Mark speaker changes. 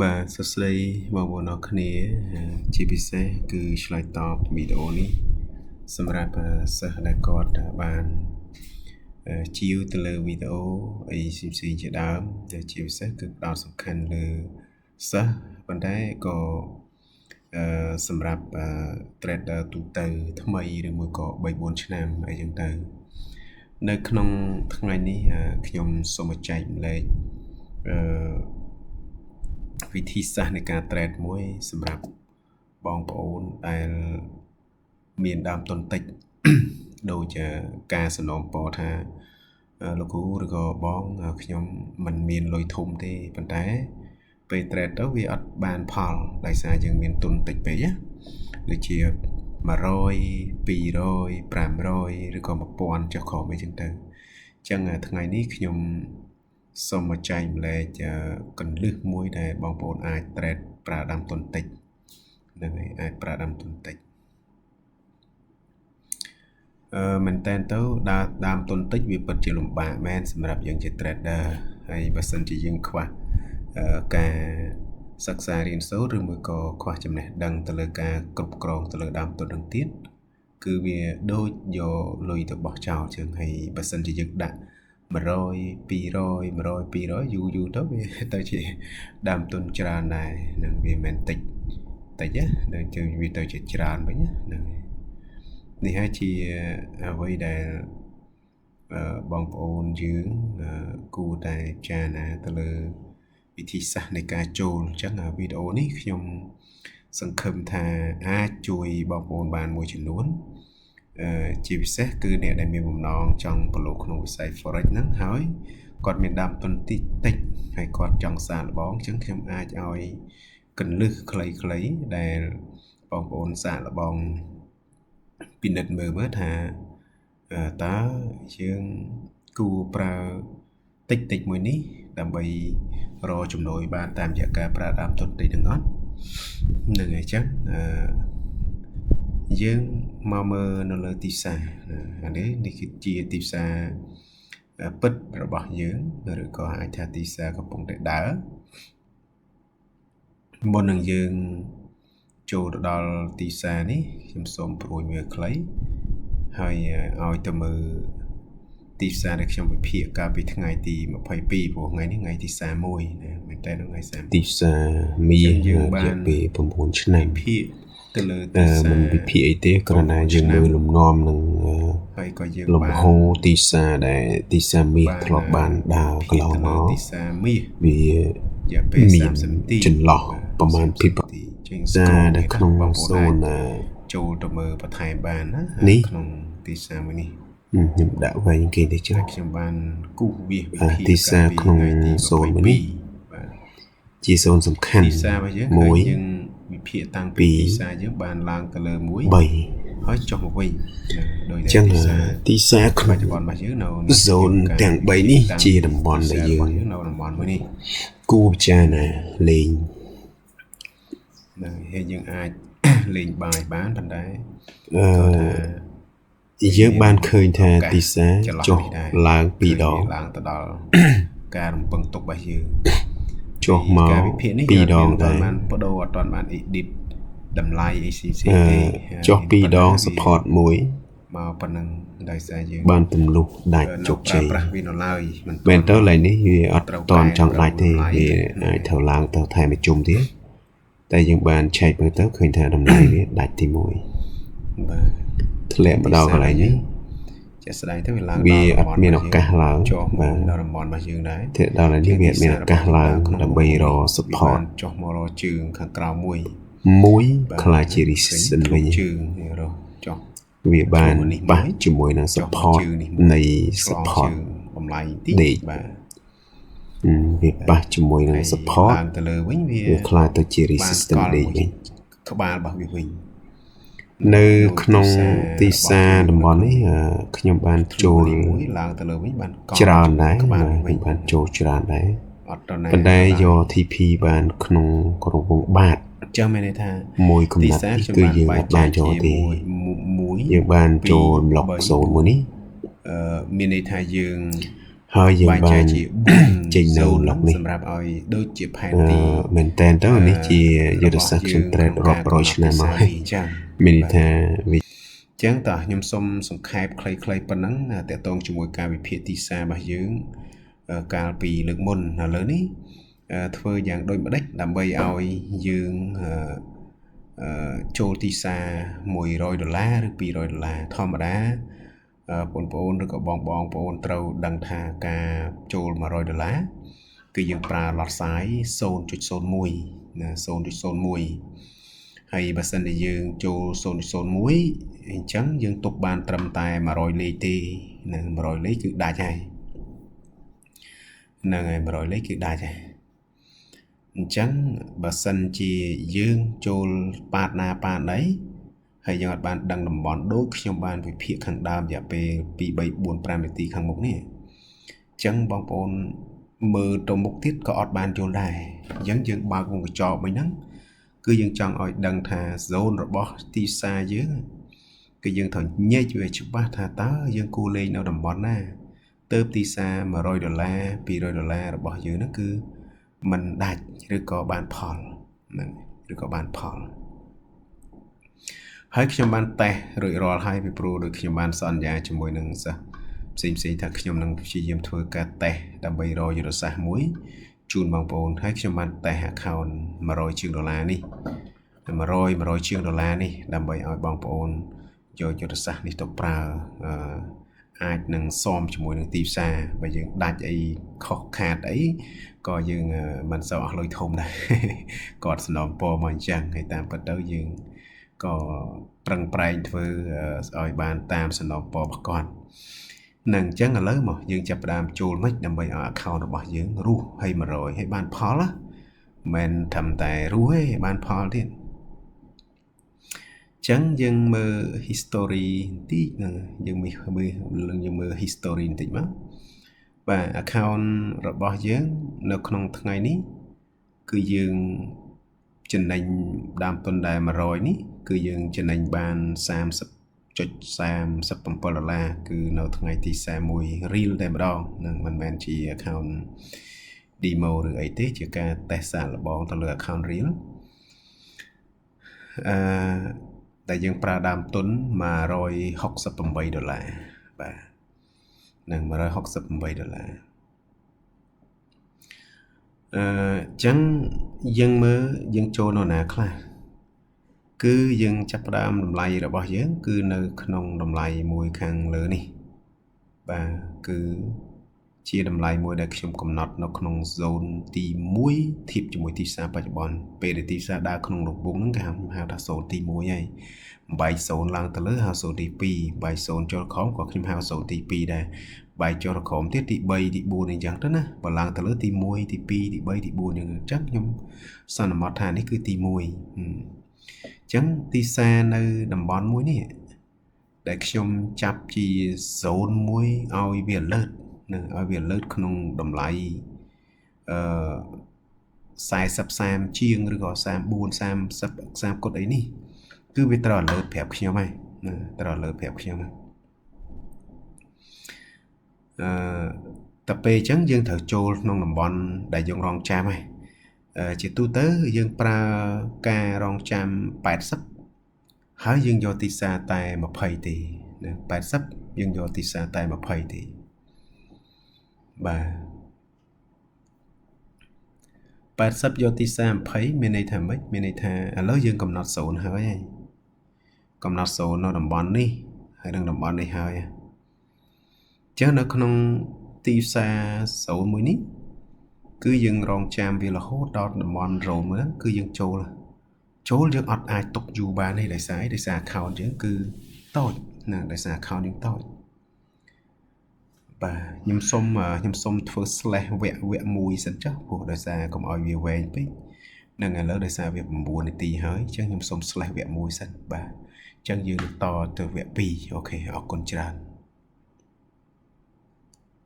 Speaker 1: បាទសួស្តីបងប្អូនអរគ្នាជាពិសេសគឺឆ្លើយតបវីដេអូនេះសម្រាប់សិស្សដែលគាត់បានជាវទៅលើវីដេអូអីផ្សេងៗជាដើមដែលជាពិសេសគឺផ្ដោតសំខាន់លើសិស្សប៉ុន្តែក៏សម្រាប់ trader ទូទៅថ្មីឬមួយក៏3 4ឆ្នាំអីចឹងទៅនៅក្នុងថ្ងៃនេះខ្ញុំសូមចែកម្លែកអឺវិធីសាស្ត្រនៃការ trade មួយសម្រាប់បងប្អូនដែលមានដើមទុនតិចដូចការសំណូមពរថាលោកគ្រូឬក៏បងខ្ញុំមិនមានលុយធំទេប៉ុន្តែពេល trade ទៅវាអត់បានផលដោយសារយើងមានទុនតិចពេកណាដូចជា100 200 500ឬក៏1000ចុះក្រោមអីចឹងទៅអញ្ចឹងថ្ងៃនេះខ្ញុំសូមមកចែកម្លែកកន្លឹះមួយដែលបងប្អូនអាច trade ប្រើដើមទុនតិចហ្នឹងហើយអាចប្រើដើមទុនតិចមែនតើទៅដើមទុនតិចវាពិតជាលំបាកមែនសម្រាប់យើងជា trader ហើយបើសិនជាយើងខ្វះការសិក្សារៀនសូត្រឬមួយក៏ខ្វះចំណេះដឹងទៅលើការគ្រប់គ្រងទៅលើដើមទុននឹងទៀតគឺវាដូចយកលុយទៅបោះចោលជាងហើយបើសិនជាយើងដាក់100 200 100 200យូរយូរទៅវាទៅជាដើមទុនច្រើនដែរនឹងវាមិនតិចតិចណានឹងជើងវាទៅជាច្រើនវិញហ្នឹងនេះហើយជាអ្វីដែលបងប្អូនយើងគួរតែពិចារណាទៅលើវិធីសាស្ត្រនៃការចូលអញ្ចឹងវីដេអូនេះខ្ញុំសង្ឃឹមថាអាចជួយបងប្អូនបានមួយចំនួនជាពិសេសគឺអ្នកដែលមានបំណងចង់ប្រឡូកក្នុងវិស័យ Forex ហ្នឹងហើយគាត់មានដើមទុនតិចតិចហើយគាត់ចង់សាកល្បងអញ្ចឹងខ្ញុំអាចឲ្យកន្លឹះខ្លីៗដែលបងប្អូនសាកល្បងពិនិត្យមើលមើលថាតើយើងគួរប្រើតិចតិចមួយនេះដើម្បីរកចំណូលបានតាមរយៈការប្រើដើមទុនតិចទាំងអត់នឹងអញ្ចឹងយើងមកមើលនៅលើទីផ្សារអានេះនេះគឺជាទីផ្សារពិតរបស់យើងឬក៏អាចថាទីផ្សារកំពុងតែដើរមុននឹងយើងចូលទៅដល់ទីផ្សារនេះខ្ញុំសូមព្រួយមើលខ្លីហើយឲ្យទៅមើលទីផ្សារដែលខ្ញុំវិភាគកាលពីថ្ងៃទី22ព្រោះថ្ងៃនេះថ្ងៃទី31ណាមែនតើថ្ងៃ31
Speaker 2: ទីផ្សារមាស
Speaker 1: យើងបាន
Speaker 2: រយៈពេល9ឆ្នាំ
Speaker 1: វិភាគទៅលើទីផ្សារ
Speaker 2: មិនវិភាគអីទេគ្រាន់តែយើងមើលលំនាំនឹង
Speaker 1: ហើយក៏យើង
Speaker 2: លំហូរទីផ្សារដែលទីផ្សារមាសធ្លាប់បានដើរកន្លងមក
Speaker 1: ទីផ្សារមាស
Speaker 2: វា
Speaker 1: រយៈពេល
Speaker 2: មាន
Speaker 1: 30នាទី
Speaker 2: ចន្លោះប្រហែលពី
Speaker 1: ទីចេញ
Speaker 2: ផ្សារនៅក្នុងសូន
Speaker 1: ចូលទៅមើលបន្ថែមបានណា
Speaker 2: នេះ
Speaker 1: ក្នុងទីផ្សារមួយនេះ
Speaker 2: ខ្ញុំដាក់វែងគេទៅចុះ
Speaker 1: ខ្ញុំបានគូសវាសវិភាគ
Speaker 2: ទីផ្សារក្នុងសូនមួយនេះ
Speaker 1: បាទ
Speaker 2: ជាសូនសំខាន់
Speaker 1: ទីផ្សាររបស់យើង
Speaker 2: មួយ
Speaker 1: គឺយើងវិភាគតាំងពីទីផ្សារយើងបានឡើងទៅលើមួយ
Speaker 2: 3
Speaker 1: ហើយចុះមកវិញដោយ
Speaker 2: ចឹងទីផ្សារក្នុង
Speaker 1: បច្ចុប្បន្នរបស់យើងនៅ
Speaker 2: សូនទាំង3នេះជាតំបន់ដែលយើង
Speaker 1: នៅតំបន់មួយនេះ
Speaker 2: គួរពិចារណាលេង
Speaker 1: ហ្នឹងហើយយើងអាចលេងបាយបានប៉ុន្តែ
Speaker 2: អឺយើងបានឃើញថាទីផ្សារចុះឡើងពីរដង
Speaker 1: ឡើងទៅដល់ការរំពឹងទុករបស់យើង
Speaker 2: ចុះមក
Speaker 1: ការវិភាគនេះ
Speaker 2: ពីរដងដែរ
Speaker 1: បានបដូរអត់ទាន់បាន edit តម្លៃ ACC ទេ
Speaker 2: ចុះពីរដង support មួយ
Speaker 1: មកប៉ុណ្ណឹងដោយសារយើង
Speaker 2: បានទម្លុះដាច់ជោគជ័យ
Speaker 1: ប្រាស់វានៅឡើយ
Speaker 2: មែនទៅឡើយនេះវាអត់តន់ចង់ដាច់ទេវាអាចត្រូវឡើងទៅថែមជុំទៀតតែយើងបានឆែកមើលទៅឃើញថាតម្លៃវាដាច់ទី1
Speaker 1: បាទ
Speaker 2: ធ្លាក់មកដល់កន្លែងនេះ
Speaker 1: ជាក់ស្ដែងទៅវាឡើង
Speaker 2: វាអត់មានឱកាសឡើង
Speaker 1: ចុះមកដល់តំបន់របស់យើងដែរ
Speaker 2: ធ្លាក់ដល់នេះវាអត់មានឱកាសឡើងដើម្បីរក support
Speaker 1: ចុះមករកជើងខាងក្រៅមួយ
Speaker 2: មួយខ្លាចជា resistance វិញ
Speaker 1: ជើងនេះរកចុះ
Speaker 2: វាបានប៉ះជាមួយនឹង support នៃ support
Speaker 1: តម្លៃតិចបាទ
Speaker 2: វាប៉ះជាមួយនឹង support
Speaker 1: ឡើងទៅលើវិញវា
Speaker 2: វាខ្លាចទៅជា resistance ដេកវិញ
Speaker 1: ក្បាលរបស់វាវិញ
Speaker 2: នៅក្នុងទីផ្សារតំបន់នេះខ្ញុំបានចូល
Speaker 1: ឡើងទៅលើវិញបាន
Speaker 2: ច្រើនដែរខ្ញុំបានចូលច្រើនដែរ
Speaker 1: អត់ដល់ណា
Speaker 2: ប៉ុន្តែយក TP បានក្នុងរង្វង់បាត
Speaker 1: ចឹងមានន័យថា
Speaker 2: មួយកំណត់គឺយើងអត់បានចូលទេ
Speaker 1: មួយ
Speaker 2: យើងបានចូលប្លុកសូនមួយនេះ
Speaker 1: មានន័យថាយើង
Speaker 2: ហើយយើង
Speaker 1: បែង
Speaker 2: បាន
Speaker 1: ចែកជា
Speaker 2: ចេញ
Speaker 1: 4
Speaker 2: នៅ
Speaker 1: zone
Speaker 2: ឡុកនេះ
Speaker 1: សម្រាប់ឲ្យដូចជាផែន
Speaker 2: អឺ
Speaker 1: ទី
Speaker 2: មែនតើទៅនេះជាយុទ្ធសាស្ត្រខ្ញុំ trade រាប់រយឆ្នាំមកហើយ
Speaker 1: អញ្ចឹង
Speaker 2: មានន័យថាវា
Speaker 1: អញ្ចឹងតោះខ្ញុំសូមសង្ខេបខ្លីៗប៉ុណ្ណឹងតកតងជាមួយការវិភាគទីផ្សាររបស់យើងកាលពីលើកមុនឥឡូវនេះធ្វើយ៉ាងដូចម្ដេចដើម្បីឲ្យយើងចូលទីផ្សារ100ដុល្លារឬ200ដុល្លារធម្មតាបងប្អូនឬក៏បងបងប្អូនត្រូវដឹងថាការចូល100ដុល្លារគឺយើងប្រើ lot size 0.01ណា0.01ហើយបើសិនជាយើងចូល0.01អញ្ចឹងយើងទុកបានត្រឹមតែ100លេខទេណា100លេខគឺដាច់ហើយហ្នឹងហើយ100លេខគឺដាច់ហើយអញ្ចឹងបើសិនជាយើងចូលប៉ាតណាប៉ាតណីហើយយើងអត់បានដឹងតំបន់ដូចខ្ញុំបានវិភាគខាងដើមរយៈពេល2 3 4 5នាទីខាងមុខនេះអញ្ចឹងបងប្អូនមើលទៅមុខទៀតក៏អត់បានយល់ដែរអញ្ចឹងយើងបើកវងកញ្ចក់មួយហ្នឹងគឺយើងចង់ឲ្យដឹងថា zone របស់ទីផ្សារយើងគឺយើងត្រូវញែកវាច្បាស់ថាតើយើងគួរលេងនៅតំបន់ណាទៅទីផ្សារ100ដុល្លារ200ដុល្លាររបស់យើងហ្នឹងគឺมันដាច់ឬក៏បានផលហ្នឹងឬក៏បានផលហើយខ្ញុំបានតេស្តរួចរាល់ហើយពីព្រោះដូចខ្ញុំបានសន្យាជាមួយនឹងសិស្សផ្សេងផ្សេងថាខ្ញុំនឹងព្យាយាមធ្វើការតេស្តដើម្បីរកយុទ្ធសាស្ត្រមួយជូនបងប្អូនហើយខ្ញុំបានតេស្ត account 100ជាងដុល្លារនេះ100 100ជាងដុល្លារនេះដើម្បីឲ្យបងប្អូនយកយុទ្ធសាស្ត្រនេះទៅប្រើអាចនឹងសមជាមួយនឹងទីផ្សារបើយើងដាច់អីខុសខាតអីក៏យើងមិនសូវអស់លុយធំដែរគាត់សំណពរមកអញ្ចឹងហើយតាមពិតទៅយើងក៏ប្រឹងប្រែងធ្វើឲ្យបានតាមសំណពររបស់គាត់នឹងអញ្ចឹងឥឡូវមកយើងចាប់ផ្ដើមចូលមិនដើម្បីឲ្យ account របស់យើងរស់ហើយ100ហើយបានផលណាមិនត្រឹមតែរស់ទេបានផលទៀតចឹងយើងមើល history បន្តិចហ្នឹងយើងមើលយើងមើល history បន្តិចមកបាទ account របស់យើងនៅក្នុងថ្ងៃនេះគឺយើងចំណេញដើមទុនដែល100នេះគឺយើងចំណេញបាន30.37ដុល្លារគឺនៅថ្ងៃទី41 real តែម្ដងនឹងមិនមែនជា account demo ឬអីទេជាការតេស្តសាកល្បងទៅលើ account real អឺដែលយើងប្រើដើមទុន168ដុល្លារបាទនឹង168ដុល្លារអឺចឹងយើងមើលយើងចូលនៅណាខ្លះគឺយើងចាប់ផ្ដើមតម្លៃរបស់យើងគឺនៅក្នុងតម្លៃមួយខាងលើនេះបាទគឺជាតម្លៃមួយដែលខ្ញុំកំណត់នៅក្នុង zone ទី1ធៀបជាមួយទីផ្សារបច្ចុប្បន្នពេលដែលទីផ្សារដើរក្នុងរង្វង់ហ្នឹងគេហៅថា zone ទី1ហើយបែក0ឡើងទៅលើហៅ zone ទី2បែក0ចូលក្រោមក៏ខ្ញុំហៅ zone ទី2ដែរបែកចូលក្រោមទៀតទី3ទី4អញ្ចឹងទៅណាបើឡើងទៅលើទី1ទី2ទី3ទី4អញ្ចឹងខ្ញុំសន្មតថានេះគឺទី1អញ្ចឹងទីផ្សារនៅតំបន់មួយនេះដែលខ្ញុំចាប់ជា zone មួយឲ្យវា alert នឹងឲ្យវា alert ក្នុងតម្លៃអឺ40 30ជាងឬក៏34 30 30គុតអីនេះគឺវាត្រូវ alert ប្រាប់ខ្ញុំហើយណាត្រូវ alert ប្រាប់ខ្ញុំហើយអឺតែពេលអញ្ចឹងយើងត្រូវចូលក្នុងតំបន់ដែលយើងរងចាំហើយជាទូទៅយើងប្រើការរងចាំ80ហើយយើងយកទីផ្សារតែ20ទេណា80យើងយកទីផ្សារតែ20ទេបាទ80យកទីផ្សារ20មានន័យថាម៉េចមានន័យថាឥឡូវយើងកំណត់0ហើយហើយកំណត់0នៅតំបន់នេះហើយនឹងតំបន់នេះហើយអញ្ចឹងនៅក្នុងទីផ្សារ0មួយនេះគឺយើងរងចាំវារហូតដល់តំបន់រោមហ្នឹងគឺយើងចូលចូលយើងអត់អាចទុកយូរបានទេដោយសារដោយសារ account យើងគឺតូចណាដោយសារ account យើងតូចបាទខ្ញុំសុំខ្ញុំសុំធ្វើ slash វគ្គវគ្គមួយសិនចុះព្រោះដោយសារកុំឲ្យវាវែងពេកនឹងឥឡូវដោយសារវា9នាទីហើយអញ្ចឹងខ្ញុំសុំ slash វគ្គ1សិនបាទអញ្ចឹងយើងនឹងតទៅវគ្គ2OK អរគុណច្រើន។